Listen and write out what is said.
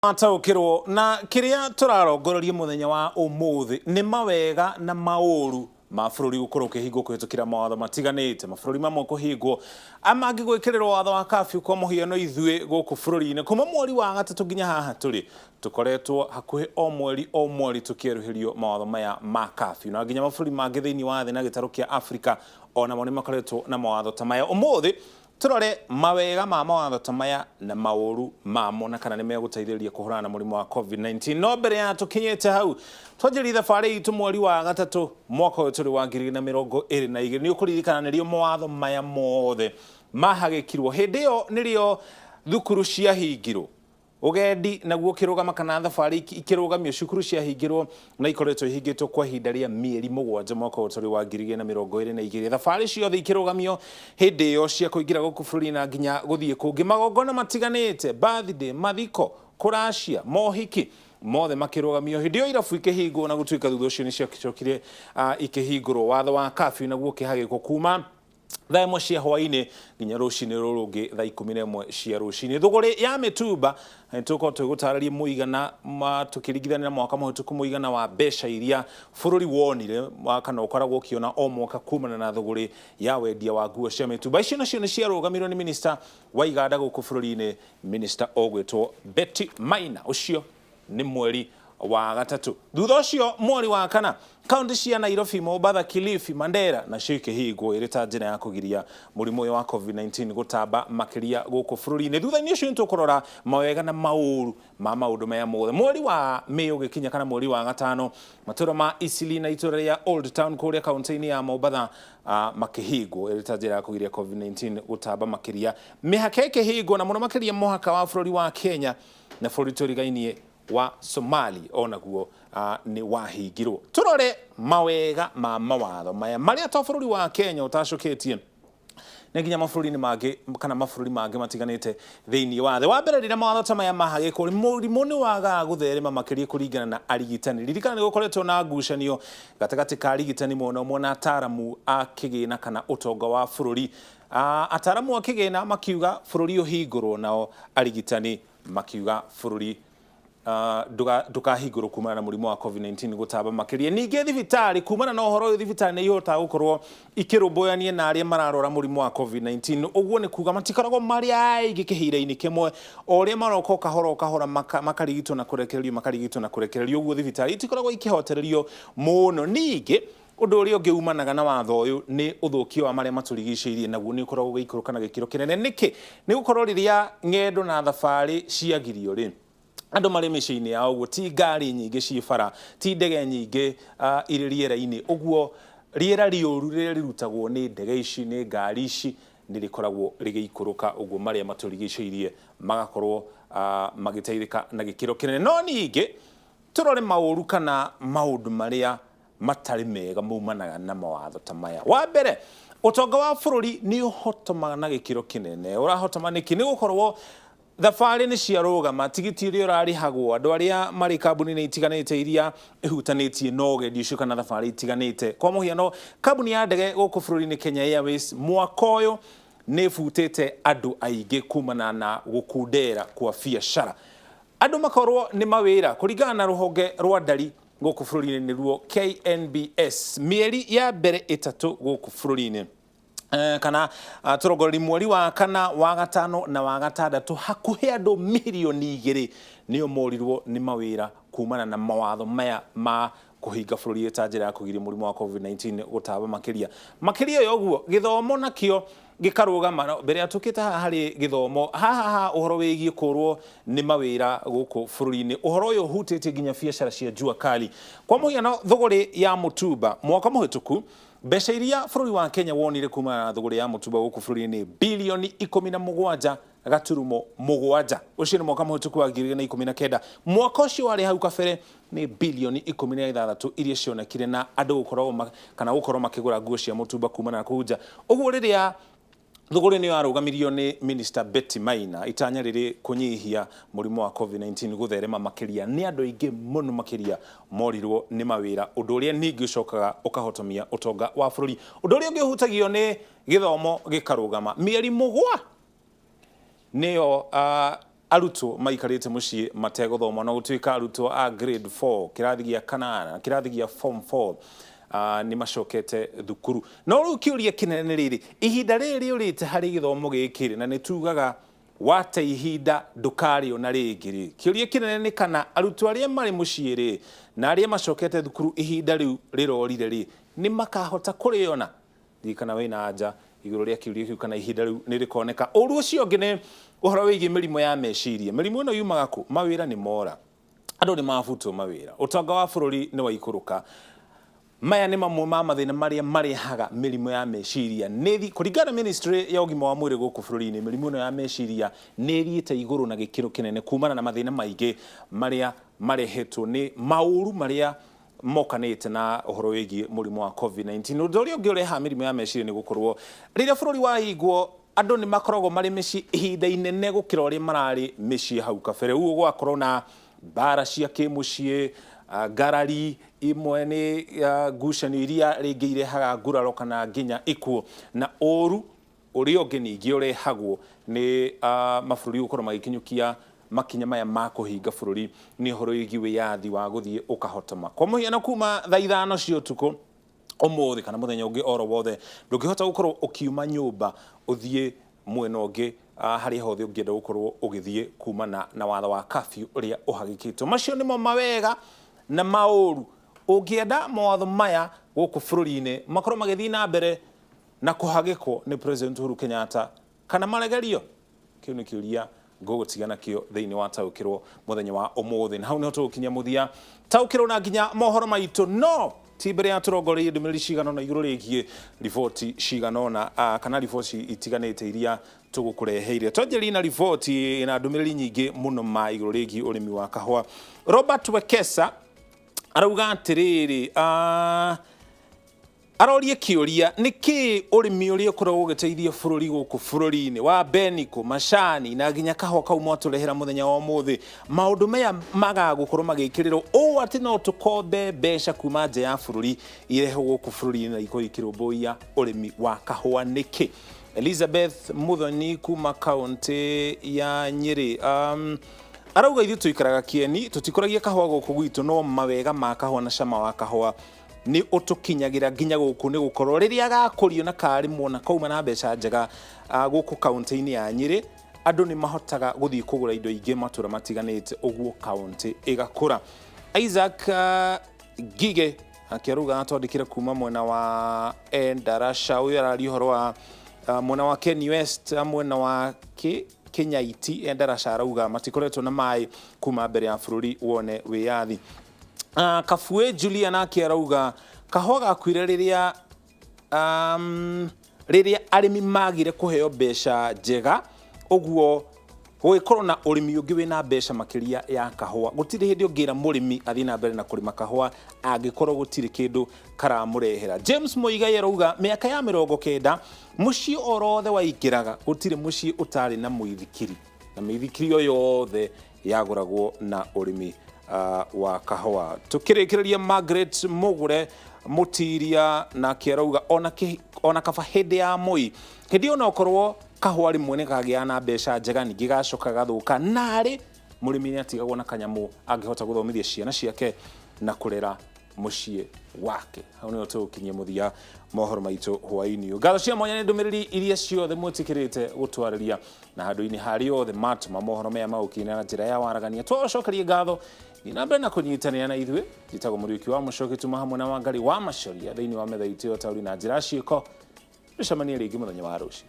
Mataũkĩrwo na kĩrĩa tũrarongoreria mũthenya wa ũmũthĩ nĩ mawega na maũru ma bũrũri gũkorwo ũkĩhingwo kũhĩtũkĩra mawatho matiganĩte. Mabũrũri mamwe kũhingwo, mangĩ gwĩkĩrĩrwo watho wa curfew. Kwa mũhiano ithuĩ gũkũ bũrũri-inĩ kuma mweri wa gatatũ nginya haha tũrĩ, tũkoretwo hakuhĩ o mweri o mweri tũkĩerũhĩrio mawatho maya ma curfew, na nginya mabũrũri mangĩ thĩinĩ wa thĩ na gĩtarũ kĩa Afrika onamo nĩ makoretwo na mawatho ta maya. Ũmũthĩ Tũrore mawega ma mawatho ta maya na maũru mamo na kana nĩ megũteithĩrĩria kũhũrana na mũrimũ wa COVID-19. No mbere ya tũkinyĩte hau, twanjĩrĩrie thabarĩ itũ mweri wa gatatũ mwaka ũyũ tũrĩ wa 2022. Nĩ ũkũririkana nĩrĩo mawatho maya mothe mahagĩkirwo. Hĩndĩ ĩyo nĩrĩo thukuru ciahingirwo. Ũgendi naguo ũkĩrũgama kana thabarĩ ikĩrũgamio, cukuru ciahingirwo na ikoretwo ihingĩtwo kwa ihinda rĩa mĩeri mũgwanja mwaka ũyũ tũrĩ wa 2022. Thabarĩ ciothe ikĩrũgamio hĩndĩ ĩyo cia kũingĩra gũkũ bũrũri na nginya gũthiĩ kũngĩ. Magongona matiganĩte, birthday, mathiko, kũracia, mohiki, mothe makĩrũgamio. Hĩndĩ ĩyo irabu ikĩhingwo na gũtuĩka thutha ũcio nĩ ciacokire ikĩhingũrwo. Watho wa curfew naguo ũkĩhagĩkwo kuma thaa 1 cia hwainĩ nginya rũcinĩ rũrũ rũngĩ thaa 11 cia rũcinĩ. Thũgũrĩ ya mĩtumba nĩ tũgũkorwo tũgĩgũtarĩria mũigana tũkĩringithania na mwaka mũhĩtũku, mũigana wa mbeca iria bũrũri wonire kana ũkoragwo ũkĩona o mwaka kumana na thũgũrĩ ya wendia wa nguo cia mĩtumba. Icio nacio nĩ ciarũgamirwo nĩ minista wa iganda gũkũ bũrũri-inĩ, minista ũgwĩtwo Betty Maina. Ũcio nĩ mweri wa gatatũ. Thutha ũcio mweri wa kana, kaunti cia Nairobi, Mombatha, Kilifi, Mandera nacio ikĩhingwo ĩrĩ ta njĩra ya kũgiria mũrimũ ũyũ wa COVID-19 gũtamba makĩria gũkũ bũrũri-inĩ. Thutha-inĩ ũcio nĩ tũkũrora mawega na maũru ma maũndũ maya mothe. Mweri wa Mĩĩ ũgĩkinya kana mweri wa gatano, matũra ma Eastleigh na itũra rĩa Old Town kũrĩa kaunti-inĩ ya Mombatha makĩhingwo ĩrĩ ta njĩra ya kũgiria COVID-19 gũtamba makĩria. Mĩhaka ĩkĩhingwo na mũno makĩria mũhaka wa bũrũri wa Kenya na bũrũri tũrigainie wa Somali onaguo nĩ wahingirwo. Tũrore mawega ma mawatho maya marĩa to bũrũri wa Kenya ũtacũkĩtie, nĩ nginya mabũrũri-inĩ mangĩ kana mabũrũri mangĩ matiganĩte thĩinĩ wa thĩ. Wa mbere, rĩrĩa mawatho ta maya mahagĩkwo, mũrimũ nĩ wagaga gũtherema makĩria kũringana na arigitani. Ririkana nĩ gũkoretwo na ngucanio gatagatĩ ka arigitani mwena ũmwe na ataramu a kĩgĩna kana ũtonga wa bũrũri. Ataramu a kĩgĩna makiuga bũrũri ũhingũrwo, nao arigitani makiuga bũrũri ndũkahingũrwo kumana na mũrimũ wa COVID-19 gũtamba makĩria. Ningĩ thibitarĩ, kumana na ũhoro ũyũ, thibitarĩ nĩ ihotaga gũkorwo ikĩrũmbũyania na arĩa mararwara mũrimũ wa COVID-19. Ũguo nĩ kuga matikoragwo marĩ aingĩ kĩhinda-inĩ kĩmwe, o ũrĩa maroka o kahora o kahora makarigitwo na kũrekererio, makarigitwo na kũrekererio, ũguo thibitarĩ itikoragwo ikĩhotererio mũno. Ningĩ Ũndũ ũrĩa ũngĩ umanaga na watho ũyũ nĩ ũthũkia wa marĩa matũrigicĩirie, naguo nĩ ũkoragwo ũgĩikũrũka na gĩkĩro kĩnene. Nĩkĩ? Nĩ gũkorwo rĩrĩa ng'endo na thabarĩ ciagirio rĩ, andũ marĩ mĩciĩ-inĩ yao ũguo, ti ngari nyingĩ ciĩ bara, ti ndege nyingĩ irĩ rĩera-inĩ, ũguo rĩera rĩũru rĩrĩa rĩrutagwo nĩ ndege ici, nĩ ngari ici, nĩ rĩkoragwo rĩgĩikũrũka, ũguo marĩa matũrigicĩirie magakorwo magĩteithĩka na gĩkĩro kĩnene. No ningĩ tũrore maũru kana maũndũ marĩa matarĩ mega maumanaga na mawatho ta maya. Wa mbere, ũtonga wa bũrũri nĩ ũhotomaga na gĩkĩro kĩnene. Ũrahotoma nĩkĩ? Nĩ gũkorwo thabarĩ nĩ ciarũgama, tigiti ũrĩa ũrarĩhagwo, andũ arĩa marĩ kambuni-inĩ itiganĩte iria ihutanĩtie na ũgendi ũcio kana thabarĩ itiganĩte. Kwa mũhiano, kambuni ya ndege gũkũ bũrũri-inĩ Kenya Airways mwaka ũyũ nĩ ĩbutĩte andũ aingĩ kumana na gũkundera kwa biacara. Andũ makorwo nĩ mawĩra kũringana na rũhonge rwa ndari gũkũ bũrũri-inĩ nĩruo KNBS, mĩeri ya mbere ĩtatũ gũkũ bũrũri-inĩ kana tũrongoreria mweri wa kana, wa gatano na wa gatandatũ, hakuhĩ andũ 2 million nĩo morirwo nĩ mawĩra kumana na mawatho maya ma kũhinga bũrũri ta njĩra ya kũgiria mũrimũ wa COVID-19 gũtamba makĩria. Makĩria ya ũguo, gĩthomo nakĩo gĩkarũgama. No mbere ya tũkĩte haha harĩ gĩthomo, haha ha ũhoro wĩgiĩ kũrwo nĩ mawĩra gũkũ bũrũri-inĩ, ũhoro ũyũ ũhutĩtie nginya biacara cia jua kali. Kwa mũhiano, thũgũrĩ ya mũtumba mwaka mũhĩtũku, mbeca iria bũrũri wa Kenya wonire kumana na thũgũrĩ ya mũtumba gũkũ bũrũri-inĩ nĩ bilioni 17.7. Ũcio nĩ mwaka mũhĩtũku wa 2019. Mwaka ũcio warĩ hau kabere nĩ bilioni 16 iria cionekire na andũ gũkoragwo kana gũkorwo makĩgũra nguo cia mũtumba kumana na kũu nja. Ũguo rĩrĩa thũgũrĩ nĩyo yarũgamirio nĩ Minister Betty Maina, itanya rĩrĩ kũnyihia mũrimũ wa COVID-19 gũtherema makĩria, nĩ andũ aingĩ mũno makĩria morirwo nĩ mawĩra, ũndũ ũrĩa ningĩ ũcokaga ũkahotomia ũtonga wa bũrũri. Ũndũ ũrĩa ũngĩ ũhutagio nĩ gĩthomo gĩkarũgama mĩeri mũgwa nĩyo. Arutwo maikarĩte mũciĩ mategũthoma, na gũtuĩka arutwo a grade 4, kĩrathi gĩa kanana, kĩrathi gĩa form 4 nĩ macokete thukuru. No rĩu kĩũria kĩnene nĩ rĩrĩ, ihinda rĩrĩ rĩũrĩte harĩ gĩthomo gĩkĩ rĩ, na nĩ tugaga wate ihinda ndũkarĩona rĩngĩ rĩ, kĩũria kĩnene nĩ kana arutwo arĩa marĩ mũciĩ rĩ, na arĩa macokete thukuru ihinda rĩu rĩrorire rĩ, nĩ makahota kũrĩona? Ririkana wĩna anja igũrũ rĩa kĩũria kĩu kana ihinda rĩu nĩ rĩkoneka. Ũru ũcio ũngĩ nĩ ũhoro wĩgiĩ mĩrimũ ya meciria. Mĩrimũ ĩno yumaga kũ? Mawĩra nĩ mora, andũ nĩ mabutwo mawĩra, ũtonga wa bũrũri nĩ waikũrũka. Maya nĩ mamwe ma mathĩna marĩa marehaga mĩrimũ ya meciria. Nĩ kũringana na ministry ya ũgima wa mwĩrĩ gũkũ bũrũri-inĩ, mĩrimũ ĩno ya meciria nĩ ĩthiĩte igũrũ na gĩkĩro kĩnene kumana na mathĩna maingĩ marĩa marehetwo nĩ maũru marĩa mokanĩte na ũhoro wĩgiĩ mũrimũ wa COVID-19. Ũndũ ũrĩa ũngĩ ũrehaga mĩrimũ ya meciria nĩ gũkorwo rĩrĩa bũrũri wahingwo, andũ nĩ makoragwo marĩ mĩciĩ ihinda inene gũkĩra ũrĩa mararĩ mĩciĩ hau kabere. Ũguo gũgakorwo na mbara cia kĩmũciĩ, ngarari imwe nĩ ngucanio iria rĩngĩ irehaga nguraro kana nginya ikuũ. Na ũru ũrĩa ũngĩ ningĩ ũrehagwo nĩ mabũrũri gũkorwo magĩkinyũkia makinya maya ma kũhinga bũrũri nĩ ũhoro wĩgiĩ wĩyathi wa gũthiĩ ũkahotoma. Kwa mũhiano, kuma thaa 5 cia ũtukũ ũmũthĩ kana mũthenya ũngĩ oro wothe, ndũngĩhota gũkorwo ũkiuma nyũmba ũthiĩ mwena ũngĩ harĩa hothe ũngĩenda gũkorwo ũgĩthiĩ kumana na watho wa curfew ũrĩa ũhagĩkĩtwo. Macio nĩmo mawega na maũru. Ũngĩenda mawatho maya gũkũ bũrũri-inĩ makorwo magĩthiĩ na mbere na kũhagĩkwo nĩ President Uhuru Kenyatta kana maregerio, kĩu nĩ kĩũria ngũgũtiga nakĩo thĩinĩ wa Taũkĩrwo mũthenya wa ũmũthĩ. Na hau nĩho tũgũkinyia mũthia Taũkĩrwo na nginya mohoro maitũ, no ti mbere ya tũrongoreirie ndũmĩrĩri cigana ũna igũrũ rĩgiĩ riboti cigana ũna kana riboti itiganĩte iria tũgũkũreheire. Twanjĩrĩrie na riboti na ndũmĩrĩri nyingĩ mũno ma igũrũ rĩgiĩ ũrĩmi wa kahũa. Robert Wekesa arauga atĩrĩrĩ, arorie kĩũria, nĩkĩ ũrĩmi ũrĩa ũkoragwo ũgĩteithia bũrũri gũkũ bũrũri-inĩ wa beniko, macani na nginya kahũa kau mwatũrehera mũthenya wa ũmũthĩ, maũndũ maya magaga gũkorwo magĩkĩrĩrwo ũũ atĩ no tũkombe mbeca kuma nja ya bũrũri irehwo gũkũ bũrũri-inĩ na ikorwo ikĩrũmbũiya ũrĩmi wa kahũa nĩkĩ? Elizabeth Muthoni kuma kaũntĩ ya Nyĩrĩ arauga ithuĩ tũikaraga Kĩeni, tũtikũragia kahũa gũkũ gwitũ, no mawega ma kahũa na cama wa kahũa nĩ ũtũkinyagĩra nginya gũkũ, nĩ gũkorwo rĩrĩa gakũrio na karĩmwo na kauma na mbeca njega gũkũ kaũntĩ-inĩ ya Nyĩrĩ, andũ nĩ mahotaga gũthiĩ kũgũra indo ingĩ matũra matiganĩte, ũguo kaũntĩ ĩgakũra. Isaac Ngige akĩaruga atwandĩkĩre kuma mwena wa Endarasha, ũyũ araria ũhoro wa mwena wa Ken West, mwena wa Kĩnyaiti Endarasha, arauga matikoretwo na maĩ kuma mbere ya bũrũri wone wĩyathi. Kabue Julian nake arauga kahũa gakuire rĩrĩa rĩrĩa arĩmi magire kũheo mbeca njega, ũguo gũgĩkorwo na ũrĩmi ũngĩ wĩna mbeca makĩria ya kahũa. Gũtirĩ hĩndĩ ũngĩra mũrĩmi athiĩ na mbere na kũrĩma kahũa angĩkorwo gũtirĩ kĩndũ karamũrehera. James Muigai arauga mĩaka ya 90 mũciĩ orothe waingĩraga gũtirĩ mũciĩ ũtarĩ na mũithikiri, na mĩithikiri o yothe yagũragwo na ũrĩmi wa kahũa. Tũkĩrĩkĩrĩria, Margaret Mũgũre Mũtiria nake arauga ona kaba hĩndĩ ya Moi, hĩndĩ ĩyo nokorwo kahũa rĩmwe nĩ kagĩaga na mbeca njega, ningĩ gacoka gathũka, narĩ mũrĩmi nĩ atigagwo na kanyamũ angĩhota gũthomithia ciana ciake na kũrera mũciĩ wake. Hau nĩho tũgũkinyia mũthia mohoro maitũ hwaĩ-inĩ ũyũ. Ngatho cia mwanya nĩ ndũmĩrĩri iria ciothe mwĩtĩkĩrĩte gũtwarĩria na handũ-inĩ harĩa othe matũma mohoro maya magũkinya na njĩra ya waragania. Twacokerie ngatho thiĩ na mbere na kũnyitanĩra na ithuĩ. Njĩtagwo Mũriũki wa Mũcoki, tuma hamwe na Wangari wa Macoria thĩinĩ wa metha itũ ya ũtaũri na njĩra ciĩko. Tũcemanie rĩngĩ mũthenya wa rũciũ.